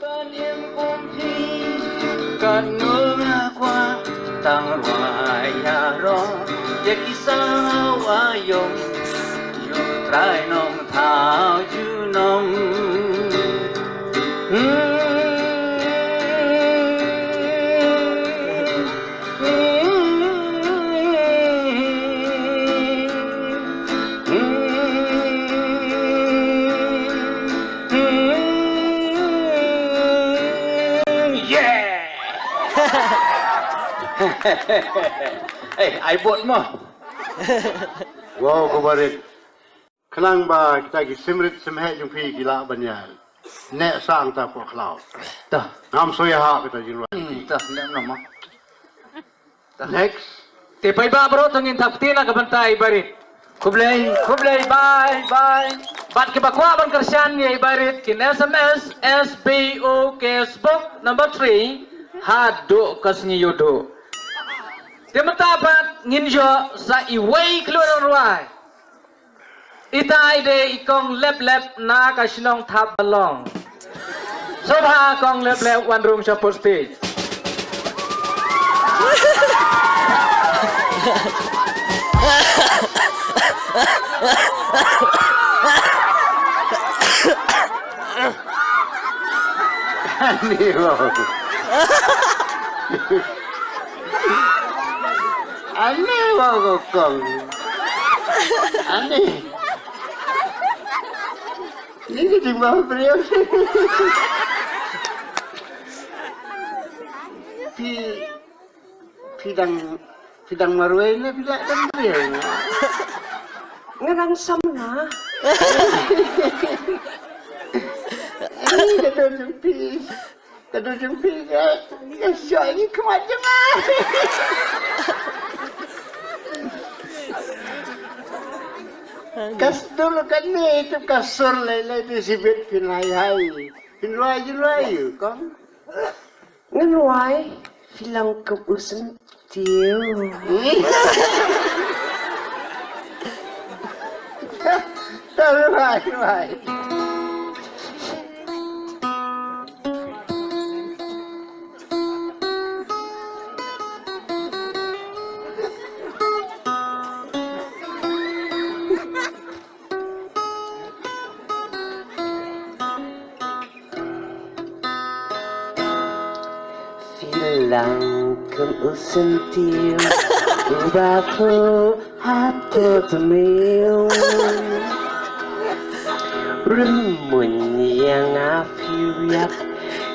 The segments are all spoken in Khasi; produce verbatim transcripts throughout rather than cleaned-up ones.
Kan im kum phi, kan nul nga kwah, tang rwai ïaroh ïa ki sawa ïong, ju trai nongthaw junom. Hmm. Yeah! Eh, ai bot mo. Wow, ko barit. Khnang ba kita ki simrit simheh jong phi ki lah ban ïa neh sang ta poh khlaw. Ta. Ngam soi ha kita jingrwai. Hmm, ta, neh nama. Ta. Next. Te paidbah baroh to ngin thap kti na ka bynta i Barit. Khublei, khublei, bye, bye. Bad kiba kwah ban kyrshan ïa i Barit kin S M S S B O K sbok number three haduh ka sngi Ïewduh. Te mynta pat ngin ïoh sa iwei klur rwai. Ita i dei i Kong Lep Lep na ka shnong Thap Balong. Sngewbha Kong Lep Lep wan rung sha poh stage. Ani wow. Ani wow ko Kong. Ani. Ni ki jingbabriew. Phi, phi dang, phi dang marwei ne phi la dang briew? Nga dang samla. Ani ka don jong phi. Ka don jong phi ka, ka shong ïa ka khmat jong nga. Ka sdul kane tu ka sur lei lei tu sibit phin hai hai. Phin rwai, phin rwai ïa u Kong. Ngan rwai, phi long kum u syntiew. Ta rwai, rwai. Phi long kum u syntiew uba phuh ha poh tmiw. Rymmuiñ ïa nga phi ïap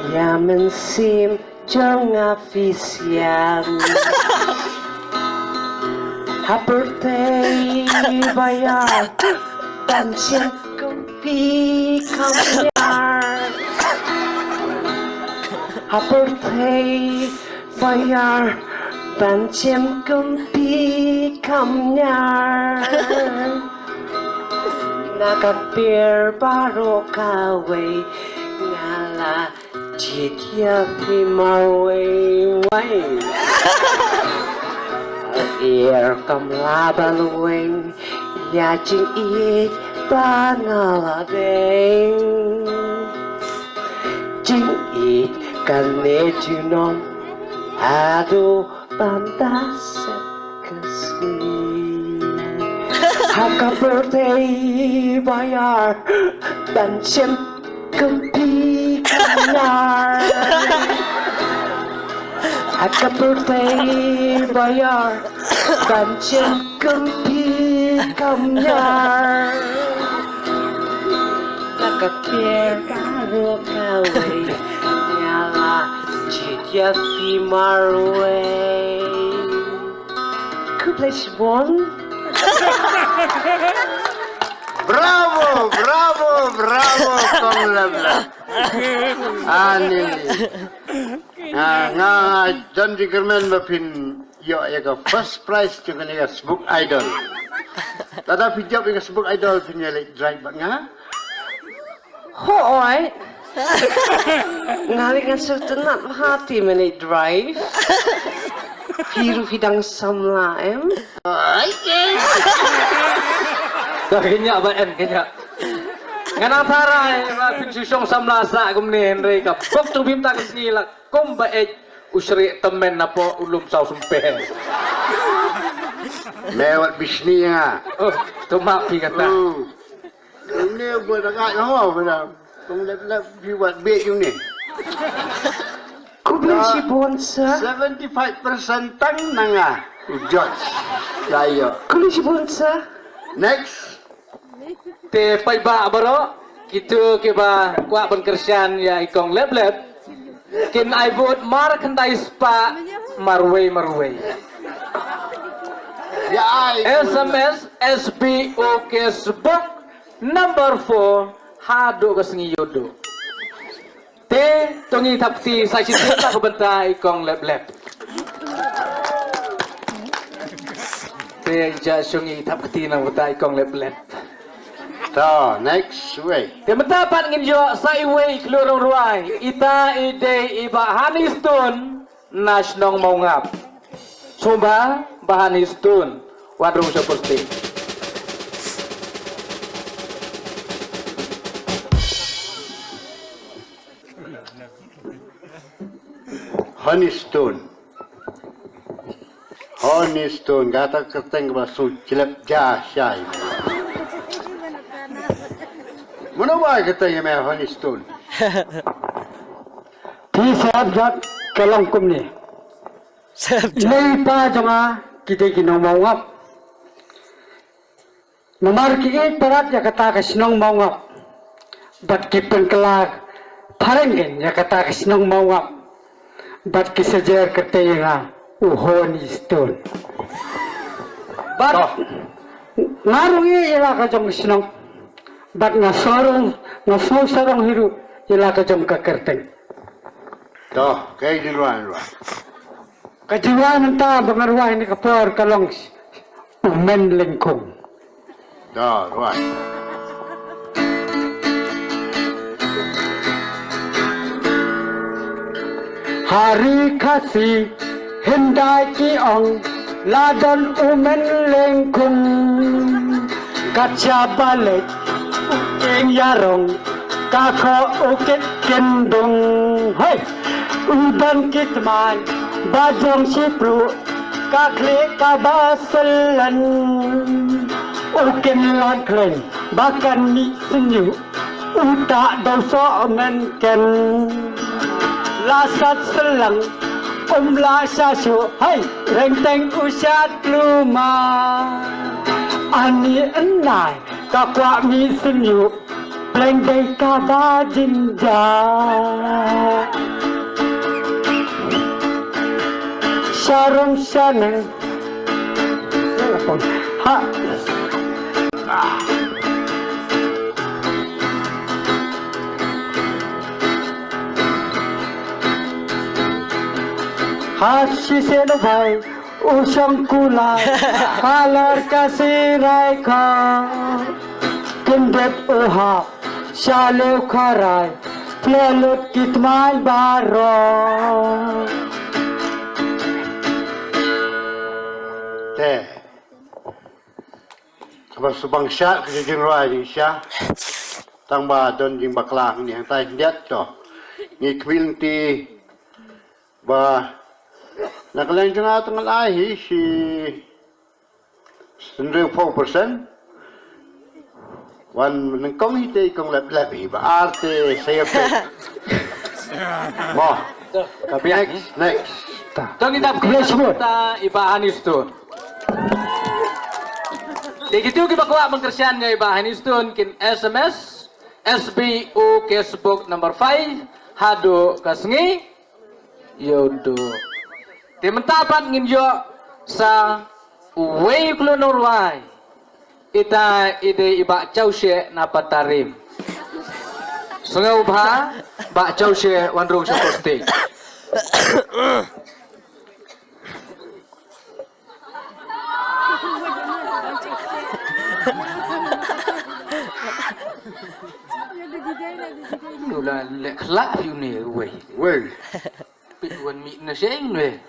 ïa mynsiem jong nga phi sian. Ha pyrthei ba ïar ban shim kum phi kham ïar. Ha pyrthei ba ïar ban shim kum phi kham ïar. Na ka pyrthei baroh kawei nga la jied ïa phi marwei wei. Ïar kam lah ban weng ïa jingïeit ba nga la deng. Jingïeit kane junom haduh ban da sep ka sngi. Ha ka pyrthei ba ïar ban shim kum phi kham ïar. Ha ka pyrthei ba ïar ban shim kum phi kham ïar. Na ka pyrthei baroh kawei nga la jied ïa phi marwei. Khublei shibun. Bravo, bravo, bravo, Kong Lep Lep. Ani. Ah, nga don jingkyrmen ba phin ïoh ïa ka first prize jong kane ka Sbuk Idol. Lada phi jop ïa ka Sbuk Idol phin ïa leit drive bad nga. Hooid. Nga lei ngan sngewtynnat bha te me leit drive. Phi ruh phi dang samla em? Hooid. Ka kynja ba en kynja. Nga nang tharai ba phin shu shong samla sah kumne, hynrei ka bok jong phi mynta ka sngi la kumba ej u shrieh tymmen napoh u lum saw sympe. Me wat bishni nga. Oh, to map phi kata. Hmm. Une ba da ka ho ba da. Tong lep lep phi wat bit une. Khublei shibun sir. Seventy five percent tang na nga. U George. Layo. Khublei shibun sir. Next. Te paidbah baroh, kito kiba kwah ban kyrshan ïa i kong Lep Lep, kin ai vote mar khyndai spah marwei marwei. Ïa ai. S M S, S B O, cashbook number four, haduh ka sngi ïoh duh. Te to ngin thap kti sa shisien na ka bynta i kong Lep Lep. Te ja shu ngin thap kti na ka bynta i kong Lep Lep. To, next wei. Te mynta pat ngin ïoh sa iwei i khlur nongrwai, ita i dei i Bah Honey Stone na shnong Mawngap. Sngewbha Bah Honey Stone, wan rung sha post. Honey Stone. Honey Stone, kata ka kyrteng kaba shu jlep ja shai. Mano ba kyrteng ïa me Honey Stone? Phi sngap jot ka long kumne. Sngap jot. Mei pa jong nga ki dei ki nong Mawngap. Namar ki ïeit palat ïa kata ka shnong Mawngap. Bad ki pynkylla phareng ïa kata ka shnong Mawngap. Bad ki sa jer kyrteng ïa nga u Honey Stone. Bad nga rung ïeit ïa la ka jong ka shnong. Bad nga sarong, nga sngew sarong hi ruh ïa la ka jong ka kyrteng. To, kaei jingruan ruh? Ka jingrwai mynta ba nga rwai ha kane ka por ka long U Men Lyngkhung. Da, rwai. Ha ri Khasi hyndai ki ong la don u men lyngkhung. Kat shaba leit u ïeng ïarong ka khoh u kit kyndong. Hei! U don ki tmaiñ ba jong shi pruh, ka khlieh kaba syllan. U kynlad khlaiñ ba kan mih shñiuh, u tah daw soh mynken. La sat syllang um lah shah shuh, hei, rengteng u shad kluma. Ani ynai ka kwah mih shñiuh, pleng dei kaba jingjia. Sha rong sha neng. Ha. Ha shisien u Bhai u shong kulai, ka lor ka sirai kha. Kyndit u hap sha Laitkharai, plie lut ki tmaiñ baroh. Te kaba shu bang sha ka jingrwai jingshisha. Tang ba don jingbakla hangne hangtai khyndiat to. Ngi khmih lynti ba na ka liang jong nga tang ai hi shi hynriewphew percent. Wan nyngkong hi te i kong Lep Lep hi ba ar te sa ïa peit. Mo. Ka biang, next, eh? Next. To ngin dap khublei shibun. Ta i Bah Honey Stone. Te kito kiba kwah ban kyrshan ïa i Bah Honey Stone kin S M S S B O cashbook number five haduh ka sngi ïoh duh. Te mynta pat ngin ïoh sa uwei u khlur nongrwai. Ita i dei i Bah Chausheh na Patarim. Sngewbha Bah Chausheh wan rung sha post. Ula lek lak yu ni wei. Wei. Pit wan mi na sheng wei.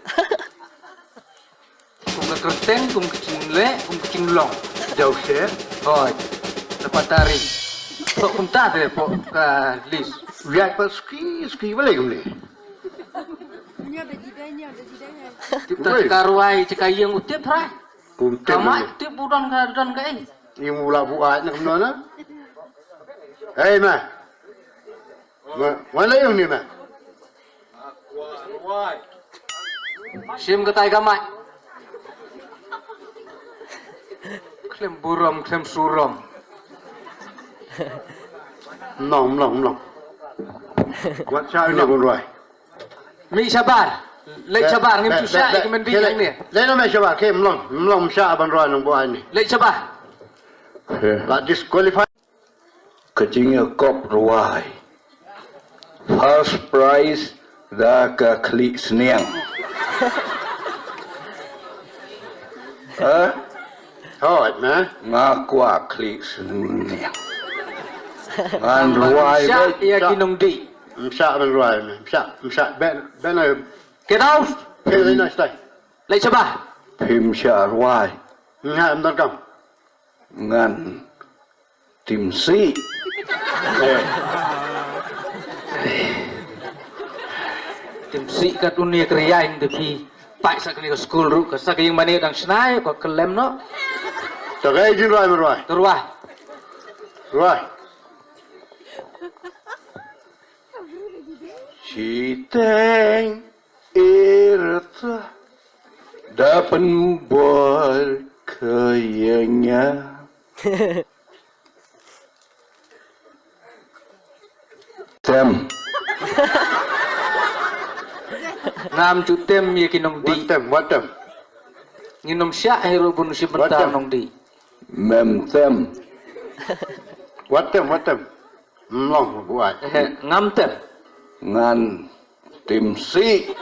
Kum ka kyrteng, kum ka jingleh, kum ka jinglong. Jauh seh. Hoi. Dapat tarik. Sok kumta te pok ka list. Wiat pat ski, ski balei kumne. Tip ta ka rwai, ka ïeng u tip hrai. Kum tip. Ka mai tip u don ka, don ka ei. Ïeng u la buaid na kumno na. Hei ma. Ma, wan la ïeng ni ma. Shim katai ka mai. Khlem burom, khlem surom. Mlong, mlong, mlong. Wat sha ïa bun rwai. Mih shabar. Leit shabar, ngim shu shah ïa ki mynder hangne. Leit noh mih shabar, ke mlong, mlong mih shabar ban rwai nongbuaid ni. Leit shabar. La disqualify. Ka jingïakop rwai. First prize da ka khlieh sniang. Ha? Hooid ma. Nga kwah khlieh sniang. Ngan rwai. Shah beit ïa ki nongdih. Mih shah ban rwai ma. Mih shah, mih shah ben, ben ai. Get out. Ke leit noh stai. Leit shabar. Phim shah rwai. Nga em donkam. Ngan tim sih. Tim sih kat une ka riang te phi. Pait sa kane ka skul ruh ka sa ka ïing mane dang shna ïa ka khlem noh. To ka ïing rwai ma rwai. To rwai. Rwai. Shiteng. Irta da pynbor ka ïa nga. Tem. Ngam ju tem ïa ki nongdih. Wat tem, wat tem. Ngin ym shah hi ruh bun shi bynta nongdih. Mem tem. Wat tem, wat tem. Mlong buaid. Eh, ngam tem. Ngan tim sih.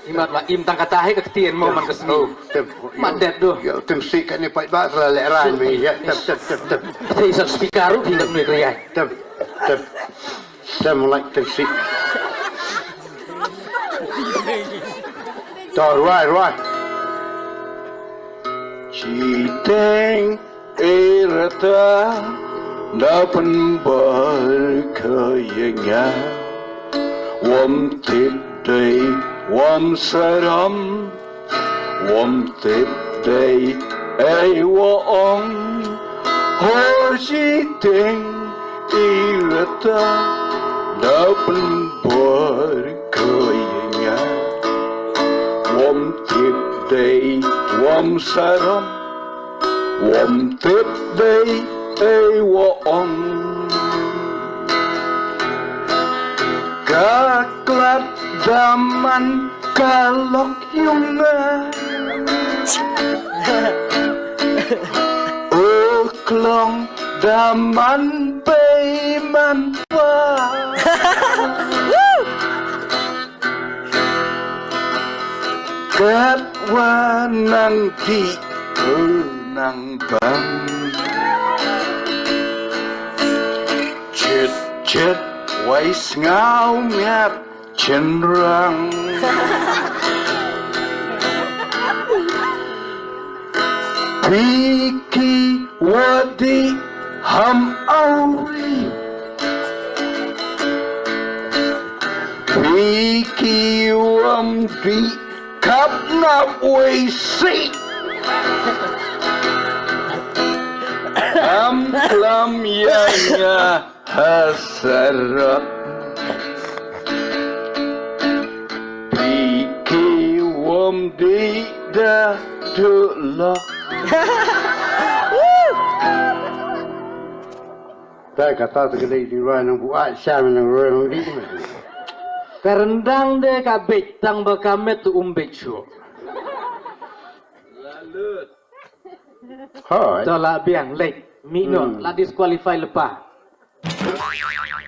Imat ma im tang kata hi ka ktien mo man ka sngi. Oh, tem. Mat det duh. Ya, tim sih kane paidbah sala lehrain mi. Ya, tem, tem, tem, tem. Te sa speaker ruh hi ngan nui kriai. Tem, tem. Tem, like, tem sih. To, rwai, rwai. Shiteng. Irta da pynbor ka ïa nga. Wam tip dei wam saram. Wam tip dei ei wa ong. Ho shiteng. Irta da pynbor ka ïa nga. Wam tip dei wam saram. Wam tip dei ei wa ong. Ka klat da man ka lok ïa nga. U klong da man bei man wa. Katwa nang dih u nang bam. Chit chit wei sngaw miat chynrang. Phi ki wa dih ham auri. Phi ki wam dih kap na wei sih. Am klam ïa nga ha sarok. Phi ki wam dih da dulok. Te kata te ka dei jingruwai nang buaid sha me nang ruwai nang dih me. Ka ryndang de ka beit tang ba ka met um beit shuh. Hoi. To la biang leit mih noh la disqualify lepa.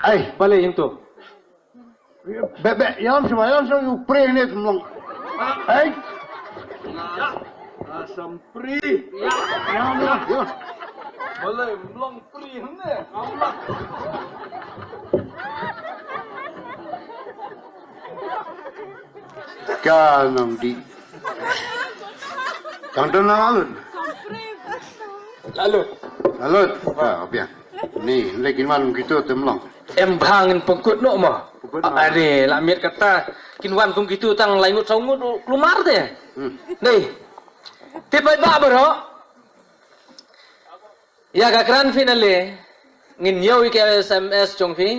Ai. Balei ïa to. Be, be, ïalam shuwa, ïalam shuwa, u pre ne mlong. Hei. Asam pre. Ïalam, ïalam. Balei mlong pre ne? Ka nang dih. Tang tang na ngan. Alo. Alo. Ah, biang. Ni, lei kin wan kitu te mlong. Em bha ngin pengkut noh mo. Pengkut noh. Are, la miet kata kin wan kum kitu tang lai ngut saw ngut klumar te. Hmm. Nei. Te paidbah baroh. Ïa ka grand finale ngin ïoh ïa ka S M S jong phi.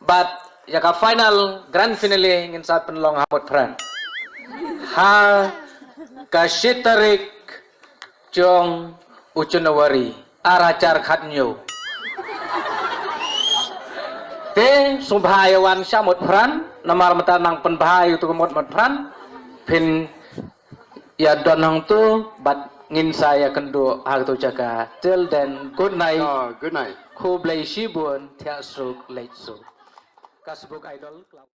Bad ïa ka final grand finale ngin sa pynlong ha Motphran. Ha ka shi tarik jong u January ar hajar khatñiew. Te sngewbha ïa wan sha Motphran namar mynta nang pynbha ïa utu ka Mot Motphran. Phin ïa don hangtu bad ngin sa ïa kynduh ha katu jaka. Till then, good night. Oh, good night. Khublei shibun, thiah suk, leit suk. Ka Sbuk Idol.